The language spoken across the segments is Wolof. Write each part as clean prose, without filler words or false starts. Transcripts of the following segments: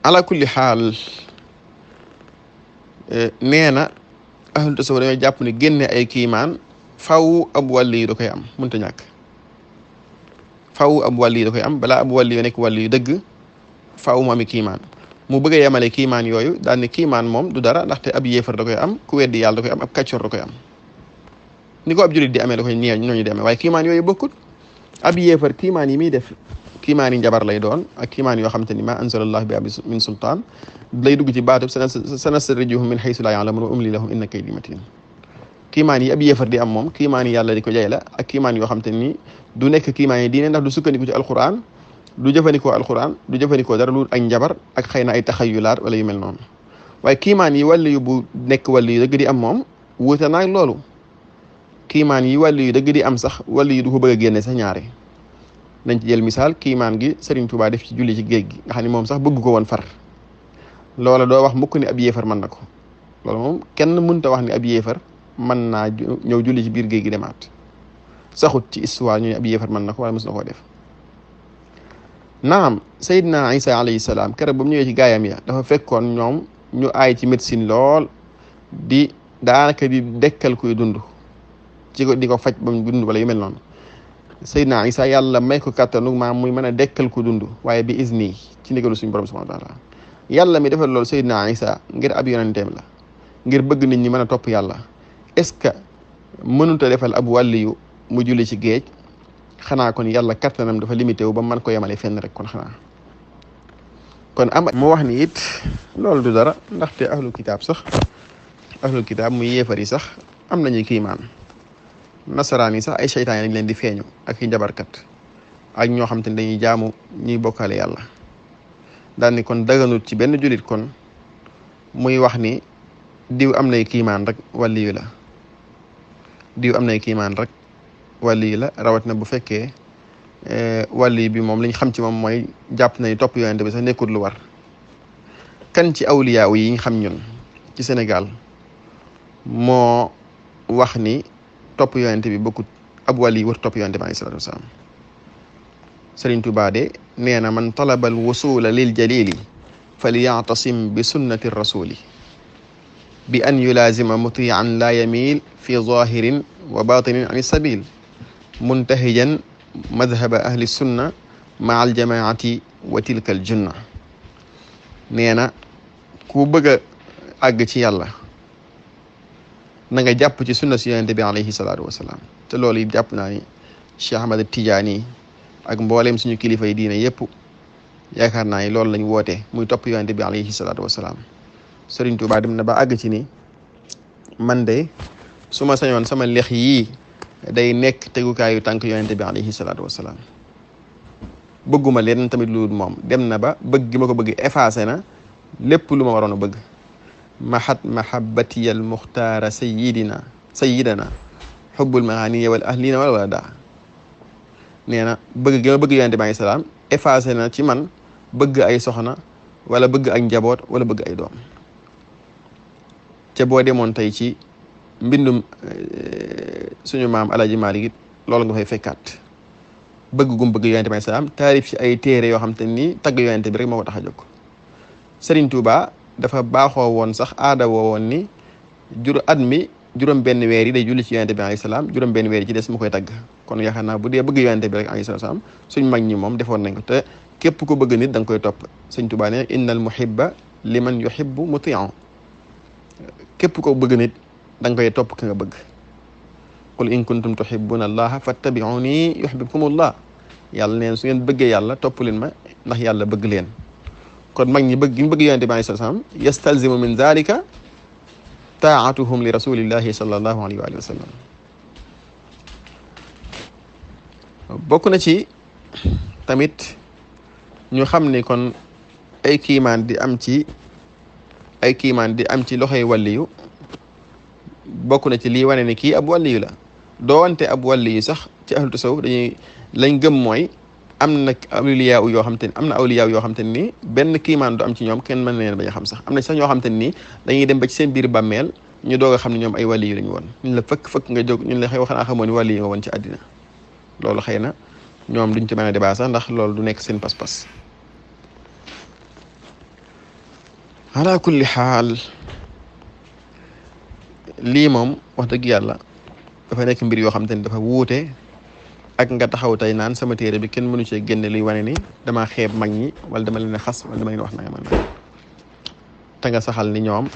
ala kulli xaal nee na ahlu tasawuf dañoo jàpp ne génne ay kiimaan faw ab wàlli yu da koy am mënta ñàkk faw ab wàlli yu da koy am balaa ab wàlli yu nekk wàlli yu dëgg faw mu ami kiimaan mu bëgg a yemale kiimaan yooyu daal ne kiimaan moom du dara ndaxte ab yéefar da koy am ku weddi yàlla da koy am ab kàccoor da koy am ni ko ab julit di amee da koy ñooñu di amee waaye kiimaan yooyu bokkut ab yéefar kiimaan yi muy def kiimaan yi njabar lay doon ak kiimaan yoo xam te ni ma anzalallahu bi min sultaan lay dugg ci baatub sanastadrijuhum min haysu la ya'lamun wa umli lahum inna kaydi matin kiimaan yi ab yéefar di am moom kiimaan yi yàlla di ko jay la ak kiimaan yoo xam te ni du nekk kiimaan yi diine ndax du sukkandiku ci alquran du jëfandikoo alquran du jëfandikoo dara lu ak njabar ak xëy na ay taxayulaat wala yu mel noonu waaye kiimaan yi wàllu yu bu nekk wàllu yu dëgg di am moom wuute naag loolu kiimaan yi wàllu yu dëgg di am sax wàllu yu du ko bëgg a génne sax ñaare nañ ci jël misaal kiimaan gi Serigne Touba def ci julli ci géej gi nga xam ne moom sax bëgg ko woon far loola doo wax mukk ni ab yéefar mën na ko loolu moom kenn mënta wax ni ab yéefar mën naa ñëw julli ci biir géej gi demaat saxut ci histoire ñu ne ab yéefar mën na ko waaye mos na koo def naam Seydina Isa alayhi salaam keroog ba mu ñëwee ci gaayam ya dafa fekkoon ñoom ñu aay ci médecine lool di daanaka di dekkal kuy dund ci ko di ko faj ba mu dund wala yu mel noonu Seydina Isa yàlla may ko kàttanu maam muy mën a dekkal ku dund waaye bi izni ci ndigalu suñu borom subhanahu wa taala yàlla mi defal loolu Seydina Isa ngir ab yonenteem la ngir bëgg nit ñi mën a topp yàlla est-ce que mënut a defal ab wàlliyu mu julli ci géej xanaa kon yàlla kattanam dafa limité wu ba mën ko yemale fenn rek kon xanaa kon mu wax ni it loolu du dara ndaxte ahlul kitaab muy yéefar yi sax am nañu kiimaan nasaraan yi sax ay seytaan lañ leen di feeñu ak i njabarkat ak ñoo xam te ne dañuy jaamu ñuy bokkaale yàlla daal ni kon daganut ci benn julit kon muy wax ni diw am nay kiimaan rek wàlliyu la diw am nay kiimaan rek wàlliyu la rawat na bu fekkee wàlliyu bi moom liñ xam ci moom mooy jàpp na ni topp yonente bi sax nekkul lu war kan ci awliyaaw yi ñu xam ñun ci Sénégal moo wax ni topp yonente bi bokkut ab wàlli wër topp yonente bi alayhi salaatu wasalaam Sëriñ Tuubaa de nee na man talaba al wusula lil jalili falyatasim bi sunnati rasuli bi an yulazima mutian la yamil fi zahirin wa batinin an sabil muntahijan madhaba ahli sunna maa al jamaati wa tilka al junna nee na ku bëgg a àgg ci yàlla na nga jàpp ci sunna si yonente bi alayhi salaatu wasalaam te loolu it jàpp naa ni Cheikh Ahmad Tidiane ak mbooleem suñu kilifa yi diine yëpp yaakaar naa ni loolu lañ woote muy topp yonente bi alayhi salaatu wasalaam Sëriñ Tuubaa dem na ba àgg ci ni man de su ma sañoon sama lex yii day nekk tegukaayu tànk yonente bi alayhi salaatu wasalaam bëgguma leen tamit lu moom dem na ba bëgg gi ma ko bëgg effacé na lépp lu ma waroon a bëgg mahat mahabbatiyal muxtaara sayidana xubbul maaniya wal ahlina wala daa nee na bëgg gi ma bëgg yonente bi alayhi salaam effacé na ci man bëgg ay soxna wala bëgg ak njaboot wala bëgg ay doom ca boo demoon tey ci mbindum suñu maam Alaaji Maalik it loolu nga fay fekkaat bëgg gum bëgg yonente bi alayhi salaam taarif ci ay téere yoo xam te ni tagg yonente bi rek moo ko tax a jóg Sëriñ Tuubaa dafa baaxoo woon sax aada woo woon ni at mi juróom benn weer yi day julli ci yonente bi alayhi salaam juróom benn weer yi ci des mu koy tagg kon yaakaar naa bu dee bëgg yonente bi rek alayhi salaam suñ mag ñi moom defoon nañ ko te képp ko bëgg nit da nga koy topp Sëriñ Tuubaa ne innal muhibba liman yuhibbu muti'u képp ko bëgg nit da nga koy topp ka nga bëgg qul in kuntum tuhibbuna allaha fattabi'uni yuhibbukumullah yàlla neen su ngeen bëggee yàlla topp leen ma ndax yàlla bëgg leen kon mag ñi bëgg gi ñu bëgg yonente bi alayhi salaam yastalzimu min zalika taatuhum li rasulillahi sallallahu alayhi wa sallam bokk na ci tamit ñu xam ni kon ay kiimaan di am ci loxoy wàlliyu bokk na ci lii wane ni kii ab wàlliyu la doonte ab wàlliyu sax ci ahlu tasawuf lañ gëm mooy am na awliyaa yoo xam te ne am na awliyaa yoo xam te ne nii benn kiimaan du am ci ñoom kenn mën na leen bañ a xam sax am na sax ñoo xam te ne nii dañuy dem ba ci seen biir bàmmeel ñu doog a xam ne ñoom ay wàlliyu lañu woon ñun la fëkk nga jóg ñun la xëy xanaa xamoo ni wàlliyu nga woon ci àddina loolu xëy na ñoom duñ ci mën a débat sax ndax loolu du nekk seen pas-pas ala kulli xaal lii moom wax dëgg yàlla dafa nekk mbir yoo xam te ni dafa wuute ak nga taxaw tey naan sama téere bi kenn mënu cee génne luy wane ni damaa xeeb mag ñi wala dama leen a xas wala dama leen wax nanga man te nga saxal ni ñoom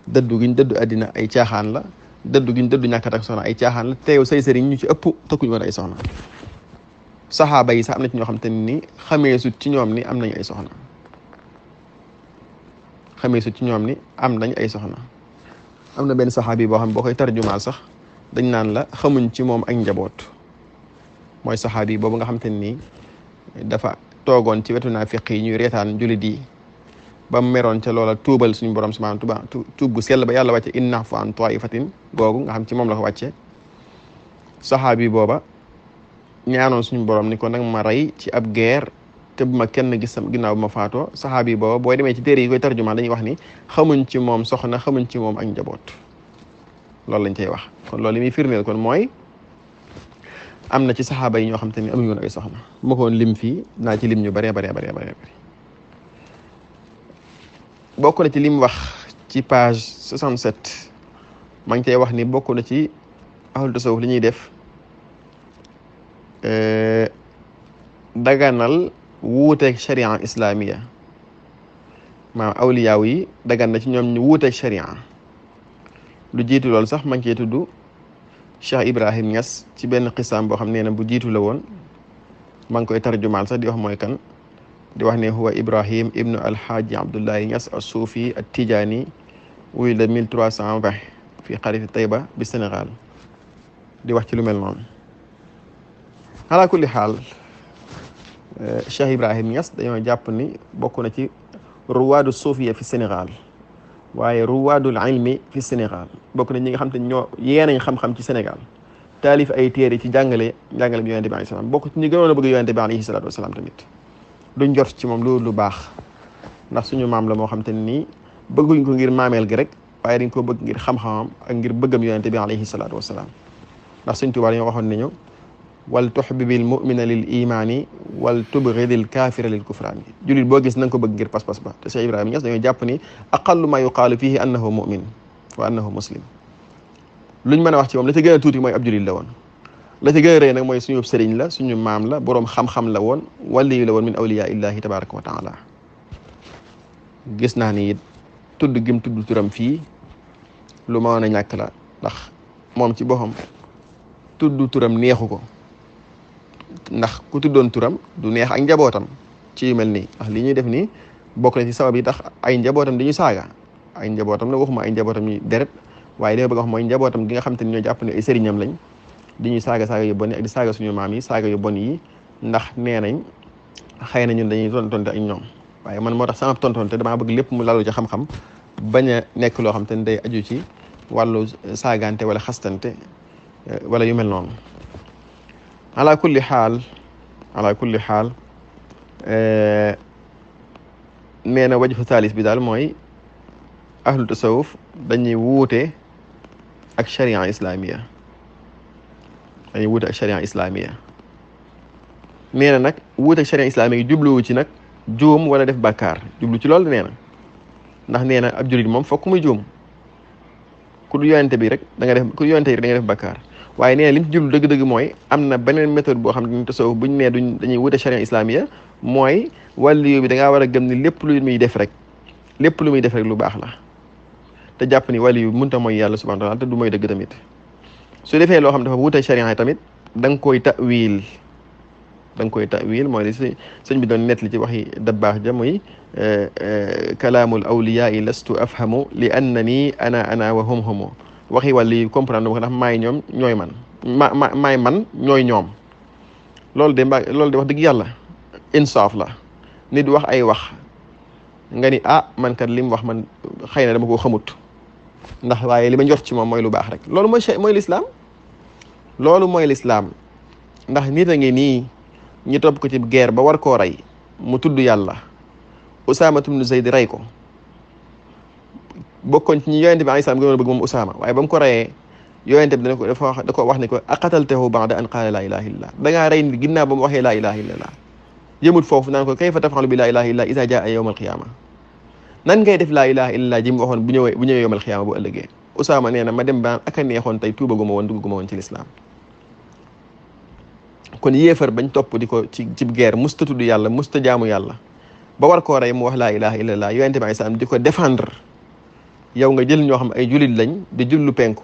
dëddu giñ dëddu àddina ay caaxaan la dëddu giñ dëddu ñàkk a takk soxna ay caaxaan la teew say sëriñ ñu ci ëpp takkuñu woon ay soxna saxaaba yi sax am na ci ñoo xam te ni xamee sut ci ñoom ni am nañ ay soxna xamee sut ci ñoom ni am nañ ay soxna am na benn saxaabi boo xam boo koy tarjumaal sax dañ naan la xamuñ ci moom ak njaboot mooy saxaabi boobu nga xam te ni dafa toogoon ci wetu naafiq yi ñuy reetaan jullit yi ba mu meroon ca loola tuubal suñu borom subhanahu wa ta'ala tuub gu sell ba yàlla wàcce inna fa an taifatin googu nga xam ci moom la ko wàcce saxaabi booba ñaanoon suñu borom ni ko nag ma rey ci ab guerre te bu ma kenn gis sam ginnaaw bu ma faatoo saxaabi booba booy demee ci téere yi koy tarjumaan dañuy wax ni xamuñ ci moom soxna xamuñ ci moom ak njaboot loolu lañ cay wax kon loolu li muy firndeel kon mooy am na ci saxaaba yi ñoo xam te ni amuñu woon ay soxna bu ma ko woon lim fii naa ci lim ñu baree bokk na ci lim wax ci page 67 maa ngi cay wax ni bokk na ci ahlu tasawuf li ñuy def daganal wuuteeg sharia islamiya maanaam awliyaaw yi dagan na ci ñoom ñu wuuteeg sharia lu jiitu loolu sax maa ngi cey tudd Cheikh Ibrahim Niass ci benn xisaam boo xam ne bu jiitu la woon maa ngi koy tarjumaal sax di wax mooy kan di wax ne huwa Ibrahim ibnu alhaaji Abdullahi Niass as-Suufi at-Tijaani wulida 1320 fi xarifi Tayba bi Sénégal di wax ci lu mel noonu ala kulli xaal Cheikh Ibrahim Niass dañoo jàpp ni bokk na ci ruwaadu suufiya fi Sénégal waaye ruwaadul ilmi fi Sénégal bokk na ñi nga xam te ñoo yeenañ xam-xam ci Sénégal taalif ay téere ci jàngale bi yonente bi alayhi salaam bokk ci ñi gënoon a bëgg yonente bi alayhi salaatu wasalaam tamit duñ jot ci moom loolu lu baax ndax suñu maam la moo xam te nii bëgguñ ko ngir maameel gi rek waaye dañ ko bëgg ngir xam-xamam ak ngir bëggam yonente bi alayhi salaatu wasalaam ndax Sëñ Tuubaa dañoo waxoon nañu wal tuhbibil mu'mina lil imaani wal tubghidil kaafira lil kufraani jullit boo gis na nga ko bëgg ngir pas-pas ba te Cheikh Ibrahima Niass dañoo jàpp ni aqallu ma yuqaalu fihi annahu mu'min wa annahu muslim luñ mën a wax ci moom la ci gën a tuuti mooy ab jullit la woon la ci gën a rëy nag mooy suñu sëriñ la suñu maam la boroom xam-xam la woon waliyu la woon min awliyaa illahi tabaraka wa taala gis naa ni it tudd gim tudd turam fii lu ma woon a ñàkk la ndax moom ci boppam tudd turam neexu ko ndax ku tuddoon turam du neex ak njabootam ci yu mel nii ndax li ñuy def nii bokk na ci sabab yi tax ay njabootam dañuy saaga ay njabootam la waxuma ay njabootam ñi deret waaye li ma bëgg a wax mooy njabootam gi nga xam te ne ñoo jàpp ne ay sëriñam lañ di ñuy saaga yu bon yi ak di saaga suñu maam yi saaga yu bon yi ndax nee nañ xëy na ñun dañuy tontonte ak ñoom waaye man moo tax sama tontonte damaa bëgg lépp mu lalu ci xam-xam bañ a nekk loo xam te ne day aju ci wàllu saagante wala xastante wala yu mel noonu ala kulli xaal nee na wajhu taalis bi daal mooy ahlu tasawuf dañuy wuute ak sharia islamiya nee na nag wuute ak sharia islamiya yi jubluwu ci nag juum wala def bàkkaar jublu ci loolu nee na ndax nee na ab julit moom fokk muy juum ku du yonente bi rek da nga def ku yonente yi rek da nga def bàkkaar waaye nee na li mu ci jublu dëgg-dëgg mooy am na beneen méthode boo xam ne tasawuf buñ nee dañuy wuute sharia islamiya mooy wàllu bi da ngaa war a gëm ni lépp lu muy def rek lu baax la te jàpp ni wàllu yu mënta mooy yàlla subhanahu wa ta'ala te du mooy dëgg tamit su defee loo xam dafa wuute sharia yi tamit da nga koy ta'wil mooy li sëñ bi doon nettali ci waxi dabbaax ja muy kalaamul awliyaa lastu afhamu li annani ana wa hum waxi wàllu yi comprendre ko ndax maay ñoom ñooy man maay man ñooy ñoom loolu de wax dëgg yàlla insaaf la nit wax ay wax nga ni man kat li mu wax man xëy na dama koo xamut ndax waaye li ma njort ci moom mooy lu baax rek loolu mooy lislaam ndax nit a ngi nii ñu topp ko ci guerre ba war koo rey mu tudd yàlla Usaama ibn Zayd rey ko bokkoon ci ñi yonente bi alayhi salaam gënoon a bëgg moom Usaama waaye ba mu ko reyee yonente bi da ko wax ne ko aqataltahu ba'da an qaala laa ilaha illallah da ngaa rey nit ginnaaw ba mu waxee laa ilaha illallah yëmut foofu naan ko kayfa taf'alu bi laa ilaha illallah iza jaa yawm al-qiyaama nan ngay def laa ilaha illallah ji mu waxoon bu ñëwee yomal xiyaama bu ëllëgee Usaama nee na ma dem ba ak a neexoon tey tuubaguma woon dugguma woon ci lislaam kon yéefar bañ topp di ko ci guerre musta tudd yàlla musta jaamu yàlla ba war koo rey mu wax laa ilaha illallah yonente bi salaam di ko défendre yow nga jël ñoo xam ay julit lañ di jullu penku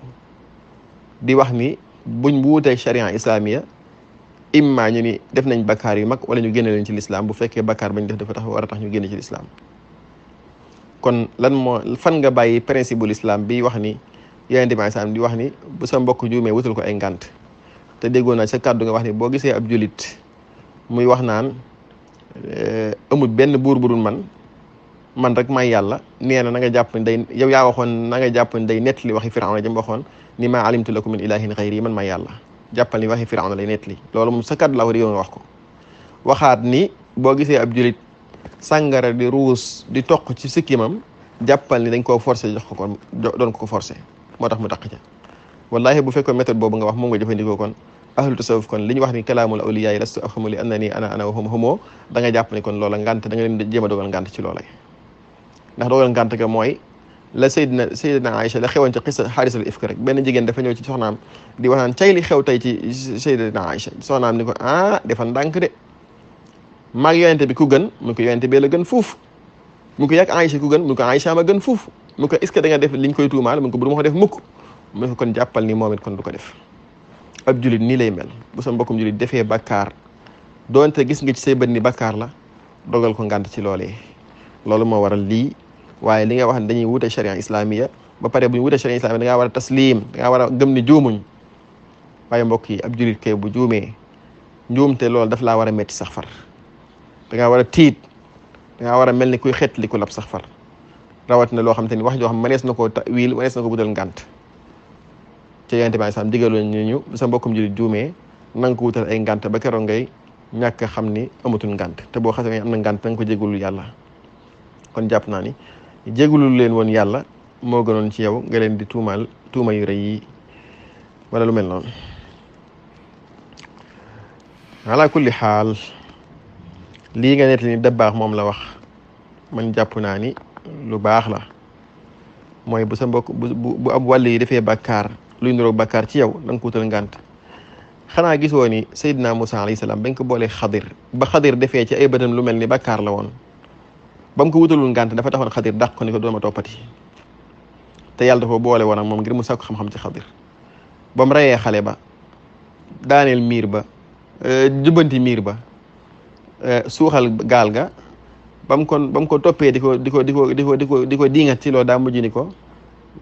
di wax ni buñ wuutee charia islamiya imma ñu ni def nañ bakkaar yu mag wala ñu génne leen ci lislaam bu fekkee bakkaar bañ def dafa tax war a tax ñu génne ci lislaam kon lan moo fan nga bàyyi principe bu l'islam bi wax ni yonente bi salaam di wax ni bu sa mbokk juumee wutal ko ay ngànt te déggoon naa sa kàddu nga wax ni boo gisee ab julit muy wax naan amul benn buur bu dul man rek may yàlla nee na nga jàpp ni day yow yaa waxoon na nga jàpp ni day nettali waxi Firawna jëm waxoon ni maa alimtu lakum min ilahin xayri man may yàlla jàppal ni waxi Firawna lay nettali loolu moom sa kàddu la war yow nga wax ko waxaat ni boo gisee ab julit sàngara di ruus di toq ci sikkimam jàppal ni dañ koo forcé jox ko kon doon ko forcé moo tax mu taq ca wallahi bu fekkoon méthode boobu nga wax moom nga jëfandikoo kon ahlu tasawuf kon li ñu wax ni kalaamul awliyaa lastu afhamu li annani ana wa hum humoo da nga jàpp ni kon loola ngànt da nga leen jéem a dogal ngànt ci loola ndax dogal ngànt ga mooy la Seydina Aïcha la xewoon ci xisa xaarisatul ifk rek benn jigéen dafa ñëw ci soxnaam di wax naan cay li xew tey ci Seydina Aïcha soxnaam ni ko defal ndànk de maag yonente bi ku gën mu ko yonente bee la gën fuuf mu ko yàgg Aïcha ku gën mu ko Aïcha ma gën fuuf mu ko est-ce que da nga def liñ koy tuumaal mu ko bu du ma ko def mukk mu ko kon jàppal ni moom it kon du ko def ab julit nii lay mel bu sa mbokkum julit defee bakkaar doonte gis nga ci say bët ni bakkaar la dogal ko ngànt ci loolee loolu moo waral lii waaye li nga wax ne dañuy wute charia islamiya ba pare bu ñu wute charia islamiya da ngaa war a taslim da ngaa war a gëm ni juumuñ waaye mbokk yi ab julit kay bu juumee njuumte loolu daf laa war a metti sax far da ngaa war a tiit da ngaa war a mel ni kuy xeet li ku lab sax far rawat na loo xam te ni wax joo xam mënees na koo tawil mënees na ko budal ngànt ci yonente bi sam digaloon ñu sa mbokkum julit juumee na nga ko wutal ay ngànt ba keroog ngay ñàkk xam ni amatul ngànt te boo xasee am na ngànt na nga ko jégalul yàlla kon jàpp naa ni jégalul leen woon yàlla moo gënoon ci yow nga leen di tuumaal tuuma yu rëy yi wala lu mel noonu ala kulli xaal lii nga net li ni dabbaax moom la wax man jàpp naa ni lu baax la mooy bu sa mbokk bu ab wàll yi defee bàkkaar luy niroog bàkkaar ci yow da nga ko wutal ngànt xanaa gisoo ni Seydina Moussa alayhi salaam bañ ko boolee Xadir ba Xadir defee ci ay bëtam lu mel ni bàkkaar la woon ba mu ko wutalul ngànt dafa taxoon Xadir dàq ko ni ko dooma toppati te yàlla dafa boole woon ak moom ngir mu sàkku xam-xam ci Xadir ba mu reyee xale ba daaneel miir ba jubbanti miir ba suuxal gaal ga ba mu ko toppee di ko diingat ci loolu daa mujj ni ko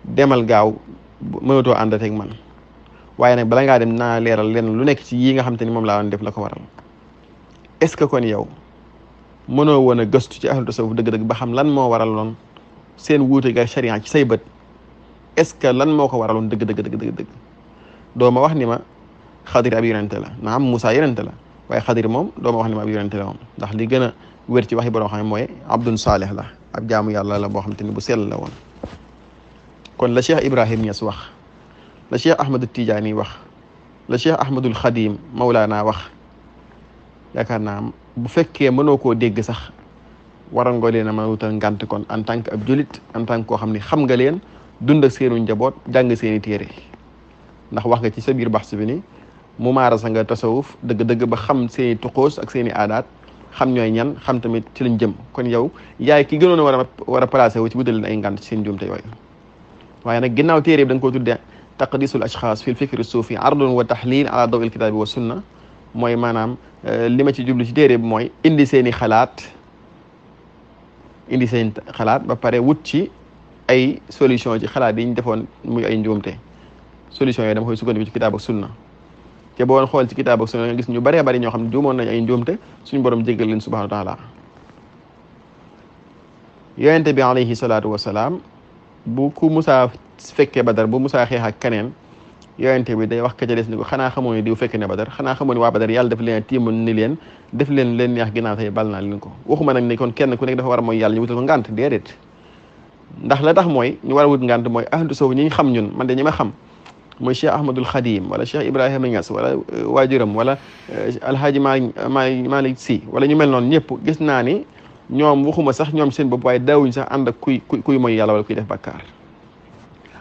demal gaaw mënatoo àndat ak man waaye nag bala ngaa dem naa leeral lenn lu nekk ci yii nga xam te ni moom laa woon def la ko waral est-ce que kon yow mënoo woon a gëstu ci ahlu tasawuf dëgg-dëgg ba xam lan moo waraloon seen wuute ga sharia ci say bët est-ce que lan moo ko waraloon dëgg doo ma wax ni ma Xadir ab yonente la naam Moussa yonente la waaye Xadir moom doo ma wax ni ma ab yonente la moom ndax li gën a wér ci waxi borom xam ne mooy abdun saalih la ab jaamu yàlla la boo xam te ni bu sell la woon kon la Cheikh Ibrahim Niass wax la Cheikh Ahmad Tidiane wax la Cheikh Ahmadul Xadim Mawlaana wax yaakaar naa bu fekkee mënoo koo dégg sax waroon nga leen a mën a wutal ngànt kon en tant que ab julit en tant que koo xam ne xam nga leen dund ak seenu njaboot jàng seeni téere ndax wax nga ci sa biir baxs bi ni mu maarasa nga tasawuf dëgg-dëgg ba xam seeni tuqoos ak seeni aadaat xam ñooy ñan xam tamit ci lañ jëm kon yow yaay ki gënoon a war a placé wu ci wutal leen ay ngànt ci seen jumte yooyu waaye nag ginnaaw téere bi da nga ko tudde taqdisul ashxaas fi l fikri suufi ardun wa tahlil ala daw il kitaabi wa sunna mooy maanaam li ma ci jublu ci téere bi mooy indi seeni xalaat ba pare wut ci ay solution ci xalaat yi ñu defoon muy ay njuumte solution yooyu dama koy sukkandiku ci kitaab ak sunna te boo xool ci kitaab ak sunna nga gis ñu bëree bëri ñoo xam ne juumoon nañ ay njuumte suñu borom jéggal leen subhanahu wa taala yonente bi alayhi salaatu wasalaam bu ku Musaa fekkee Badar bu Musaa xeex ak keneen yonente bi day wax ka ca des ni ko xanaa xamoo ne diw fekke ne Badar xanaa xamoo ne waa Badar yàlla daf leen tiimoon ni leen def leen neex ginnaaw tey bal naa leen ko waxuma nag ni kon kenn ku nekk dafa war a mooy yàlla ñu wutal ko ngànt déedéet ndax la tax mooy ñu war a wut ngànt mooy ahlu tasawuf ñi xam ñun man de ñi ma xam mooy Cheikh Ahmadul Khadim wala Cheikh Ibrahima Niass wala waajuram wala Alhaji Malick Sy wala ñu mel noonu ñëpp gis naa ni ñoom waxuma sax ñoom seen bopp waaye daawuñ sax ànd ak kuy mooy yàlla wala kuy def bàkkaar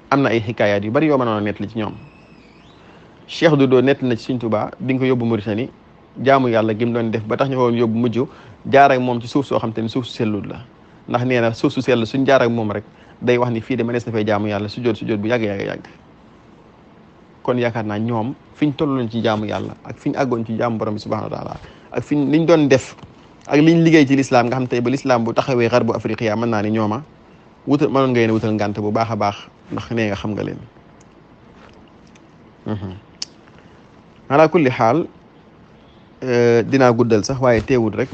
am na ay xikaayaat yu bari yoo mënoon a nettali ci ñoom Cheikh Doudou nett na ci Sëriñ Tuubaa bi nga ko yóbbu Mauritanie jaamu yàlla gi mu doon def ba tax ñu ko woon yóbbu mujj jaar ak moom ci suuf soo xam te ne suuf su sellul la ndax nee na suuf su sell suñ jaar ak moom rek day wax ni fii de mënees na fay jaamu yàlla sujjóot bu yàgg kon yaakaar naa ñoom fiñ tolloon ci jaamu yàlla ak fiñ àggoon ci jaamu borom bi subhanahu wa taala ak fiñ liñ doon def ak liñ liggéey ci lislaam nga xam tey ba lislaam bu taxawee xarbu afriqiya mën naa ni ñooma wutal mënoon nga yéen wutal ngànt bu baax a baax ndax nee nga xam nga leen ala kulli xaal dinaa guddal sax waaye teewul rek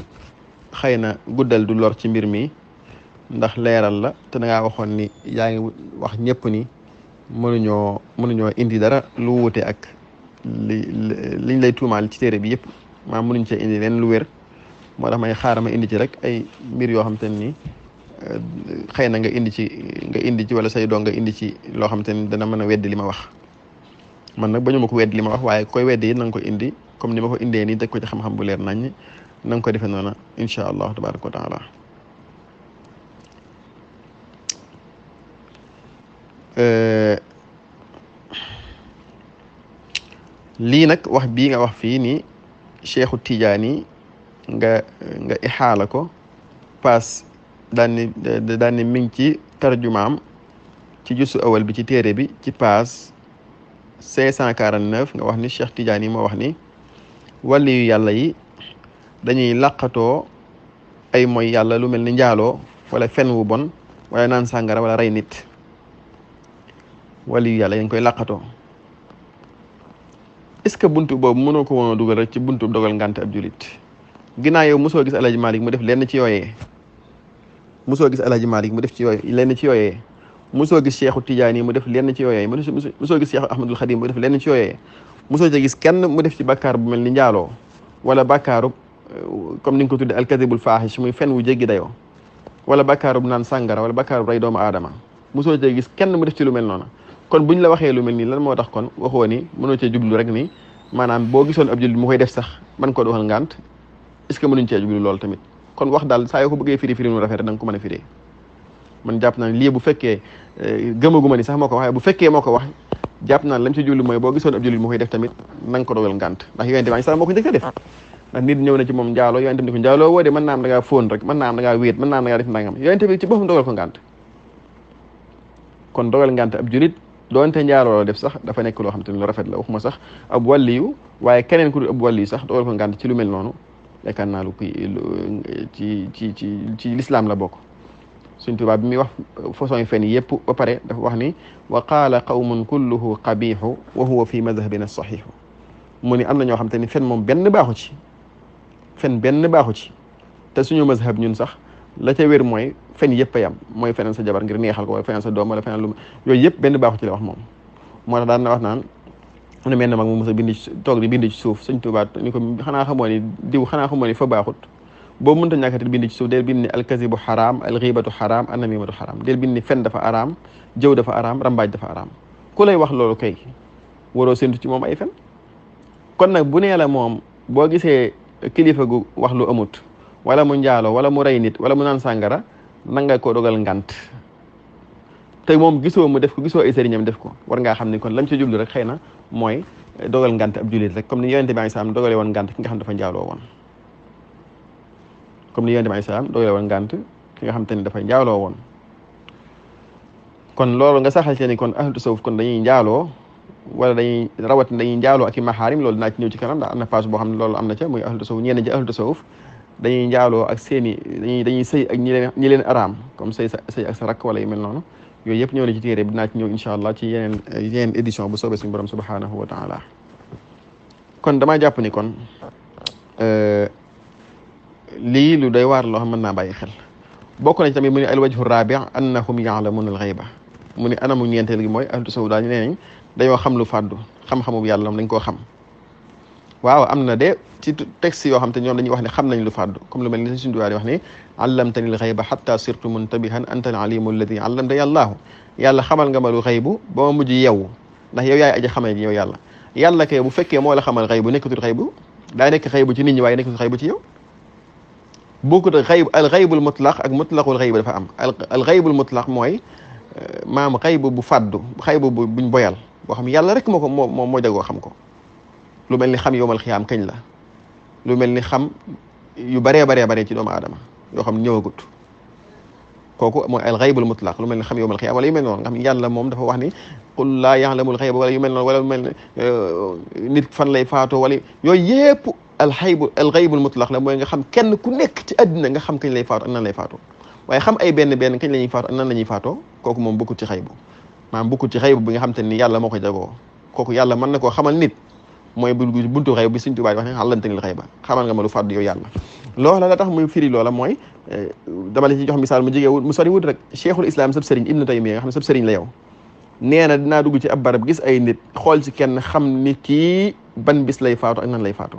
xëy na guddal du lor ci mbir mi ndax leeral la te da ngaa waxoon ni yaa ngi wax ñëpp ni mënuñoo indi dara lu wuute ak liñ lay tuumaal ci téere bi yëpp maanaam mënuñ cee indi leen lu wér moo tax may xaaral ma indi ci rek ay mbir yoo xam te ni xëy na nga indi ci wala say doom nga indi ci loo xam te ni dana mën a weddi li ma wax man nag bañu ma ko weddi li ma wax waaye koy weddi it na nga ko indi comme ni ma ko indee nii teg ko ci xam-xam bu leer nañ na nga ko defee noona incha allah tabaraka wa taala lii nag wax bii nga wax fii ni Cheikhu Tijaani nga ixaala ko paas daan ni mi ngi ci tarjumaam ci jusu awal bi ci téere bi ci paas 549 nga wax ni Cheikh Tijaani moo wax ni wàlli yu yàlla yi dañuy laqatoo ay mooy yàlla lu mel ni njaaloo wala fen wu bon wala naan sàngara wala rey nit wàlli yu yàlla dañ koy laqatoo est-ce que buntu boobu mënoo ko woon a dugal rek ci buntu dogal ngante ab julit ginnaaw yow mosoo gis Alaaji Malik mu def lenn ci yooyee mosoo gis Alaaji Malik mu def ci yooy lenn ci yooyee mosoo gis Cheikhu Tijaani mu def lenn ci yooyee mosoo gis Cheikh Ahmadul Xadim mu def lenn ci yooyee mosoo ci gis kenn mu def ci bàkkaar bu mel ni njaaloo wala bàkkaaru comme ni nga ko tudde alkadibul faaxish muy fen wu jéggi dayoo wala bàkkaaru bu naan sàngara wala bàkkaaru rey doomu aadama mosoo ci gis kenn mu def ci lu mel noonu kon buñ la waxee lu mel nii lan moo tax kon waxoo ni mënoo cee jublu rek ni maanaam boo gisoon ab jullit mu koy def sax man koo doxal ngant est-ce que mënuñ cee jublu loolu tamit kon wax daal saa yoo ko bëggee firi mu rafet da nga ko mën a firee man jàpp naa ne lii bu fekkee gëmaguma ni sax moo ko waxee bu fekkee moo ko wax jàpp naa lam ci jublu mooy boo gisoon ab jullit mu koy def tamit na nga ko dogal ngant ndax yonente bi sax moo ko njëkk a def ndax nit ñëw na ci moom njaaloo yonente bi ni ko njaaloo woo de mën naa am da ngaa fóon rek mën naa am da ngaa wéet mën naa am da ngaa def ndangam yonente bi ci boppam dogal ko ngant kon dogal ngant ab jullit doonte njaaloo def sax dafa nekk loo xam te ne lu rafet la waxuma sax ab wàlliyu waaye keneen ku dul ab wàlliyu sax dogal ko ngant ci lu mel noonu yaakaar naa lu koy ci l'islam la bokk Sëriñ Tuubaa bi muy wax façon yi fen yëpp ba pare dafa wax ni wa qaala qawmun kulluhu qabiixu wa huwa fi madhabina saxiixu mu ni am na ñoo xam te ni fen moom benn baaxu ci fen benn baaxu ci te suñu mazhab ñun sax la ca wér mooy fen yëpp a yam mooy feneen sa jabar ngir neexal ko wala feneen sa doom wala feneen lu yooyu yëpp benn baaxu ci la wax moom moo tax daan na wax naan mu ne mel na mag mu mos a bind toog di bind ci suuf Sëriñ Tuubaa ni ko xanaa xamoo ni diw xanaa xamoo ni fa baaxut boobu mënta ñàkkati bind ci suuf del bind ni alkazibu xaraam alxiibatu xaraam annamimatu xaraam del bind ni fen dafa araam jëw dafa araam rambaaj dafa araam ku lay wax loolu kay waroo séntu ci moom ay fen kon nag bu nee la moom boo gisee kilifa gu wax lu amut wala mu njaalo wala mu rey nit wala mu naan sàngara nanga ko dogal ngant te moom gisoo mu def ko gisoo ay sëriñam def ko war ngaa xam ni kon lam ci jublu rek xëy na mooy dogal ngant ab jullit rek comme ni yonente bi alayhi salaam dogale woon ngant ki nga xam dafa njaaloo woon comme ni yonente bi alayhi salaam dogale woon ngant ki nga xam te ni dafa njaaloo woon kon loolu nga saxal ci ni kon ahlu tasawuf kon dañuy njaaloo wala dañuy njaaloo ak i maxaarim loolu dinaa ci ñëw ci kanam ndax am na page boo xam ne loolu am na ca muy ahlu tasawuf ñenn ci ahlu tasawuf dañuy njaaloo ak seeni dañuy sëy ak ñi leen araam comme sëy ak sa rakk wala yu mel noonu yooyu yëpp ñëw na ci téere bi dinaa ci ñëw incha allah ci yeneen édition bu soobee suñu borom subhanahu wa taala kon damaa jàpp ni kon lii lu doy waar loo xam mën naa bàyyi xel bokk na ci tamit mu ne al wajhu rabi annahum ya'lamuna al ghayba mu ne anamu ñeenteel gi mooy ahlu tasawuf daal nee nañ dañoo xam lu fàddu xam-xamu yàlla moom dañ koo xam waaw am na de ci texte yoo xam te ñoom dañuy wax ne xam nañ lu fàddu comme lu mel ni suñu duwaa di wax ne allamtani l xayba xatta sirtu muntabihan anta al alimu alladi allamtani allahu yàlla xamal nga ma lu xaybu ba ma mujj yeewu ndax yow yaay aji xamee yow yàlla kay bu fekkee moo la xamal xaybu nekkatul xaybu daa nekk xaybu ci nit ñi waaye nekkatul xaybu ci yow bokkut ak xayb al xaybul mutlaq ak mutlaqul xayb dafa am al xaybul mutlaq mooy maam xayb bu fàddu xayb bu buñ boyal boo xam yàlla rek moo ko moo jagoo xam ko lu mel ni xam yowmal xiyaam kañ la lu mel ni xam yu baree baree ci doomu aadama yoo xam ñëwagut kooku mooy al xaybul mutlaq lu mel ni xam yowmal xiyaam wala yu mel noonu nga xam yàlla moom dafa wax ni qul laa ya'lamul xayba wala yu mel noonu wala yu mel ne nit fan lay faatoo wala yooyu yëpp al xaybul mutlaq la mooy nga xam kenn ku nekk ci àddina nga xam kañ lay faatu ak nan lay faatoo waaye xam ay benn kañ la ñuy faatu ak nan la ñuy faatoo kooku moom bokkut ci xaybu maanaam bokkut ci xaybu bi nga xam te ni yàlla moo ko jagoo kooku yàlla mën na koo xamal nit mooy buntu xayb bi Sëriñ Tuubaa wax ne xalantanil xayba xamal nga ma lu fàddu yow yàlla loola la tax muy firi loola mooy dama la ci jox misaal mu jege mu sori wut rek cheikhul islam sab sëriñ Ibnu Taymiyya nga xam ne sab sëriñ la yow nee na dinaa dugg ci ab barab gis ay nit xool ci kenn xam ni kii ban bis lay faatu ak nan lay faatu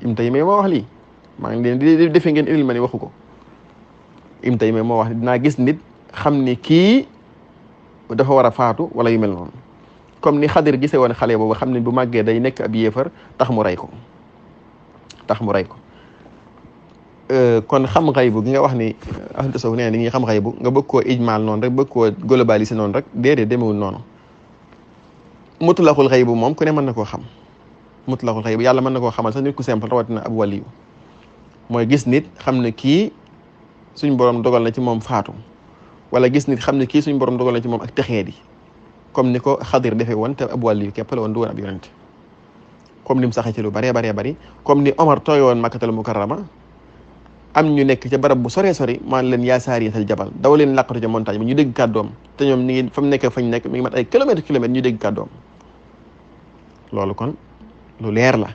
Ibnu Taymiyya moo wax lii maa ngi leen di defe ngeen indil ma ni waxu ko Ibnu Taymiyya moo wax dinaa gis nit xam ni kii dafa war a faatu wala yu mel noonu comme ni Xadir gisee woon xale boobu xam ne bu màggee day nekk ab yéefar tax mu rey ko kon xam xaybu gi nga wax ni ahlu tasawuf nee na ñi xam xaybu nga bëgg koo ijmaal noonu rek bëgg koo globaliser noonu rek déedéet demewul noonu mutlaqul xaybu moom ku ne mën na koo xam mutlaqul xaybu yàlla mën na koo xamal sax nit ku simple rawatina ab waliyu mooy gis nit xam ne kii suñ borom dogal na ci moom faatu wala gis nit xam ne kii suñ borom dogal na ci moom ak texee di comme ni ko Xadir defee woon te ab waliyu képp la woon du woon ab yonent comme ni mu saxee ci lu baree bari comme ni Omar tooy woon Makkatal Mukarrama am ñu nekk ca barab bu soree sori maan leen yaa saariyatal jabal daw leen làqatu ca montagne bi ñu dégg kàddoom te ñoom ñi ngi fa mu nekk fañ nekk mi ngi mat ay kilomètre ñu dégg kàddoom loolu kon lu leer la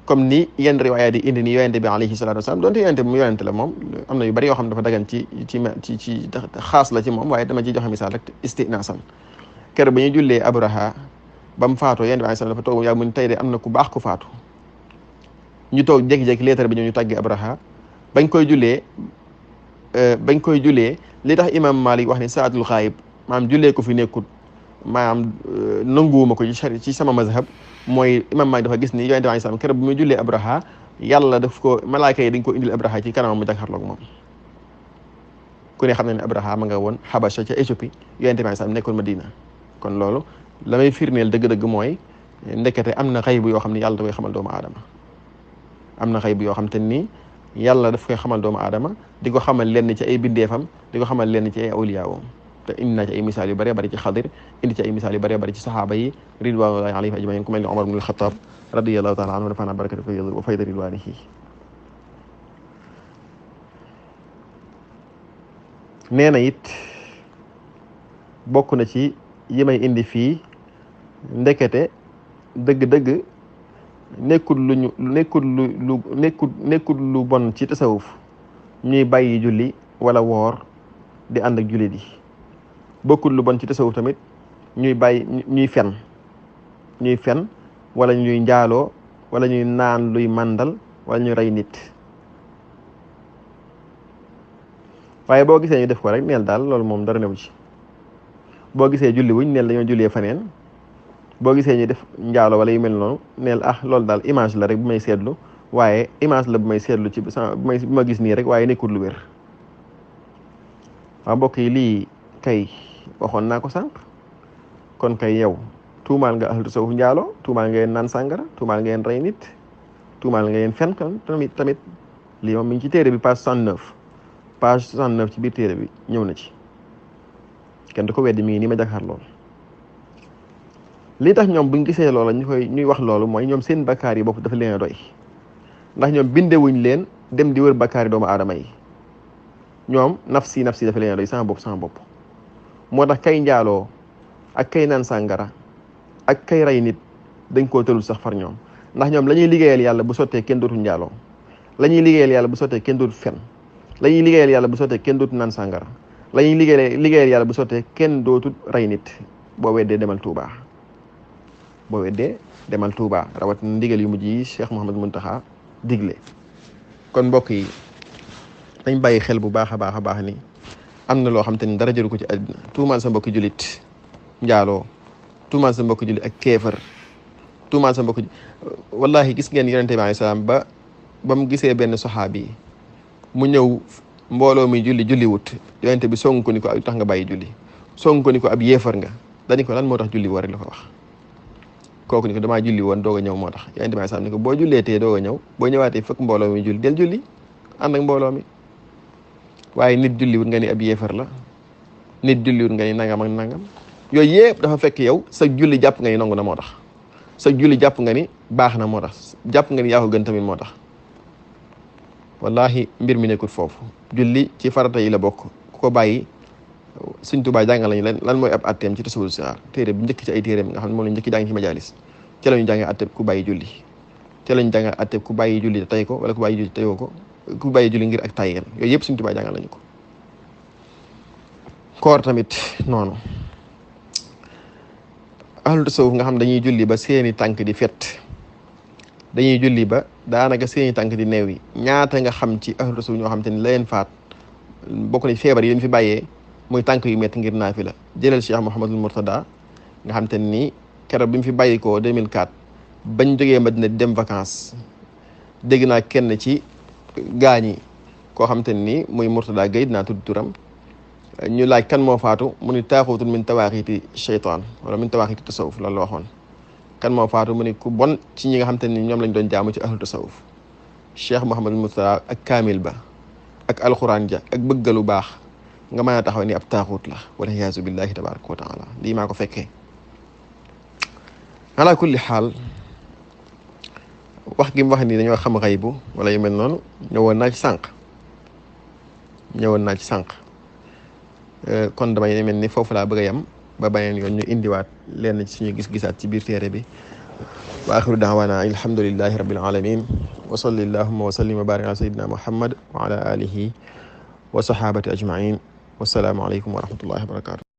comme ni yenn riwaaya di indi ni yonente bi alayhi salaatu wasalaam doonte yonente bi mu yonente la moom am na yu bari yoo xam ne dafa dagan ci xaas la ci moom waaye dama ciy joxe misaal rek istinaasan kër ba ñu jullee Abraha ba mu faatoo yonente bi alayhi salaam dafa toog yaa mun tey de am na ku baax ku faatu ñu toog jékki-jékki leetar bi ñu tàggee Abraha bañ koy jullee li tax imam Malik wax ni saatul xaayib maanaam jullee ko fi nekkut maanaam nanguwuma ko ci sama mazhab mooy imam Malik dafa gis ni yonente bi alayhi salaam keroog bi muy jullee Abraha yàlla daf ko malaaka yi dañ ko indil Abraha ci kanamam mu jàkkaarloog moom ku ne xam na ne Abraha ma nga woon Habasha ca Éthiopie yonente bi alayhi salaam nekkoon Madina kon loolu la may firneel dëgg-dëgg mooy ndekete am na xaybu yoo xam ne yàlla da koy xamal doomu aadama am na xaybu yoo xam te ni yàlla daf koy xamal doomu aadama di ko xamal lenn ci ay bindeefam di ko xamal lenn ci ay awliyaawam te indi naa ci ay misaal yu bëree bëri ci Xadir indi ci ay misaal yu bëree bëri ci saxaaba yi ridwanullahi alayhim ajmain ku mel ni Omar ibn al-Khattab radiyallahu taala anhu nafana barakati wa fayda ridwanihi nee na it bokk na ci yi may indi fii ndekete dëgg-dëgg nekkul lu bon ci tasawuf ñuy bàyyi julli wala woor di ànd ak jullit yi bokkul lu bon ci tasawuf tamit ñuy fen wala ñuy njaaloo wala ñuy naan luy màndal wala ñuy rey nit waaye boo gisee ñu def ko rek neel daal loolu moom dara newu ci boo gisee julli wuñ neel dañoo jullee faneen boo gisee ñu def njaalo wala yu mel noonu neel loolu daal image la rek bu may seetlu waaye image la bu may seetlu ci bu ma gis nii rek waaye nekkul lu wér waaw mbokk yi lii kay waxoon naa ko sànq kon kay yow tuumaal nga ahlu tasawuf njaalo tuumaal nga yeen naan sàngara tuumaal nga yeen rey nit tuumaal nga yeen fen kan tamit lii moom mi ngi ci téere bi page 69 ci biir téere bi ñëw na ci kenn du ko weddi mi ngi nii ma jàkkaar lool li tax ñoom buñ gisee loola ñuy wax loolu mooy ñoom seen bakkaar yi bopp dafa leen a doy ndax ñoom bindewuñ leen dem di wër bakkaar yi doomu aadama yi ñoom nafsi dafa leen a doy sama bopp moo tax kay njaaloo ak kay naan sàngara ak kay rey nit dañ koo tëlul sax far ñoom ndax ñoom la ñuy liggéeyal yàlla bu sottee kenn dootul njaaloo la ñuy liggéeyal yàlla bu sottee kenn dootul fen la ñuy liggéeyal yàlla bu sottee kenn dootul naan sàngara la ñuy liggéeyal yàlla bu sottee kenn dootul rey nit boo weddee demal Touba rawat na ndigal yu mujj yi Cheikh Mouhamadou Mountakha digle kon mbokk yi dañ bàyyi xel bu baax a baax ni am na loo xam te ni dara jëru ko ci àddina tuumaal sa mbokki julit njaaloo tuumaal sa mbokki julit ak kéefar tuumaal sa mbokki wallahi gis ngeen yonente bi alayhi salaam ba mu gisee benn saxaabi mu ñëw mbooloo mi julli wut yonent bi song ko ni ko ay tax nga bàyyi julli song ko ni ko ab yéefar nga dani ko lan moo tax julli woo rek la ko wax kooku ni ko damaa julli woon doog a ñëw moo tax yonent bi sam ni ko boo julleetee doog a ñëw boo ñëwaatee fekk mbooloo mi julli del julli ànd ak mbooloo mi waaye nit julli wut nga ni ab yéefar la nit julli wut nga ni nangam ak nangam yooyu yëpp dafa fekk yow sa julli jàpp nga ni nangu na moo tax sa julli jàpp nga ni baax na moo tax jàpp nga ni yaa ko gën tamit moo tax wallahi mbir mi nekkul foofu julli ci farata yi la bokk ku ko bàyyi Sëñ Tuubaa jàngal lañu lan mooy ab atteem ci tasawul sixaar téere bi njëkk ci ay téereem nga xam ne moom lañu njëkk jàng ci majalis ci lañu jàngee atteeb ku bàyyi julli ci lañu jàngee atteeb ku bàyyi julli te tay ko wala ku bàyyi julli te tayoo ko ku bàyyi julli ngir ak tayyeen yooyu yëpp Sëñ Tuubaa jàngal lañu ko koor tamit noonu ahlu tasawuf nga xam dañuy julli ba seeni tànk di fet dañuy julli ba daanaka seeni tànk di neew yi ñaata nga xam ci ahlu tasawuf ñoo xam te ni la leen faat bokk na feebar yi leen fi bàyyee muy tànk yu métti ngir naafila jëlal Cheikh Mouhamadul Mourtada nga xam te ni keroog bi mu fi bàyyikoo 2004 bañ jógee Madina di dem vacances dégg naa kenn ci gaañi koo xam te ni muy Mourtada Gueye dinaa tudd turam ñu laaj kan moo faatu mu ni taaxuutul min tawaaxiiti cheytaan wala min tawaaxiiti tasawuf loolu la waxoon kan moo faatu mu ni ku bon ci ñi nga xam te ni ñoom lañ doon jaamu ci ahlu tasawuf Cheikh Mouhamadul Mourtada ak kaamil ba ak alxuraan ja ak bëggalu baax nga mën a taxaw ni ab taaxut la wala iyaazu billahi tabaraka wa taala lii maa ko fekkee ala kulli xaal wax gi mu wax ni dañoo xam xaybu wala yu mel noonu ñëwoon naa ci sànq kon damay mel ni foofu laa bëgg a yem ba beneen yoon ñu indiwaat leen ci suñu gis-gisaat ci biir téere bi wa axiru daawaana alhamdulillahi rabbil alamin wa salli allahumma wa sallim wa barik ala sayyidina muhammad wa ala alihi wa sahabati ajmain wassalaamu aleykum wa rahmatullahi wa barakatuh